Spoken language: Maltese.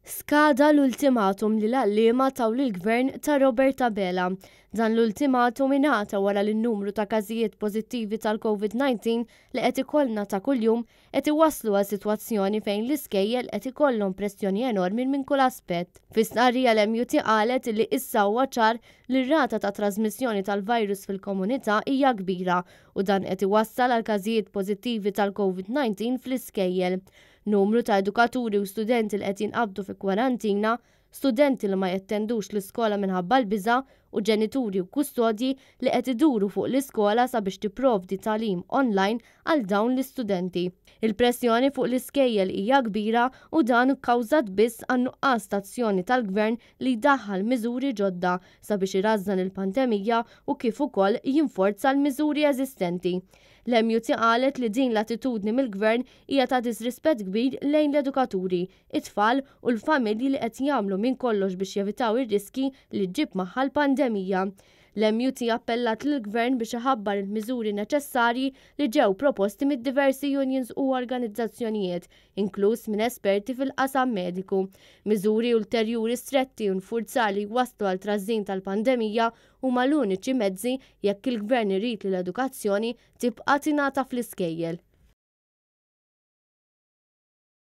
Skada l-ultimatum li l-għalliema taw lill-Gvern ta' Robert Abela. Dan l-ultimatum ingħata wara li n-numru ta' każijiet pożittivi tal-COVID-19 li qed ikollna ta' kuljum qed iwasslu għal sitwazzjoni fejn l-iskejjel qed ikollhom pressjoni enormi minn kull aspett. Fi stqarrija l-MUT qalet li issa huwa ċar li r-rata ta' trażmissjoni tal-virus fil-komunità hija kbira u dan qed iwassal għal każijiet pożittivi tal-COVID-19 fl-iskejjel. Numru ta' edukaturi u studenti li qed jinqabdu fi kwarantina, studenti li ma jattendux l-iskola minħabba l-biża' u ġenituri u kustodji li qed iduru fuq l-iskola sabiex tipprovdi tagħlim online għal dawn l-istudenti. Il-pressjoni fuq l-iskejjel hija kbira u dan kkawżat biss għan-nuqqas ta' azzjoni tal-Gvern li jdaħħal miżuri ġodda sabiex irażżan il-pandemija u kif ukoll jinforza l-miżuri eżistenti. L-MUT qalet li din l-attitudni mill-Gvern hija ta' disrispett kbir lejn l-edukaturi, it-tfal u l-familji li qed jagħmlu minn kollox biex jevitaw ir-riskji li ġġib magħha l-pandemija. L-MUT appellat lill-Gvern biex iħabbar il-miżuri neċessarji li ġew proposti mid-diversi unions u organizzazzjonijiet, inkluż minn esperti fil-qasam mediku. Miżuri ulterjuri stretti u nfurzar li jwasslu għal trażżin tal-pandemija huma l-uniċi mezzi jekk il-Gvern irid li l-edukazzjoni tibqa' tingħata fl-iskejjel.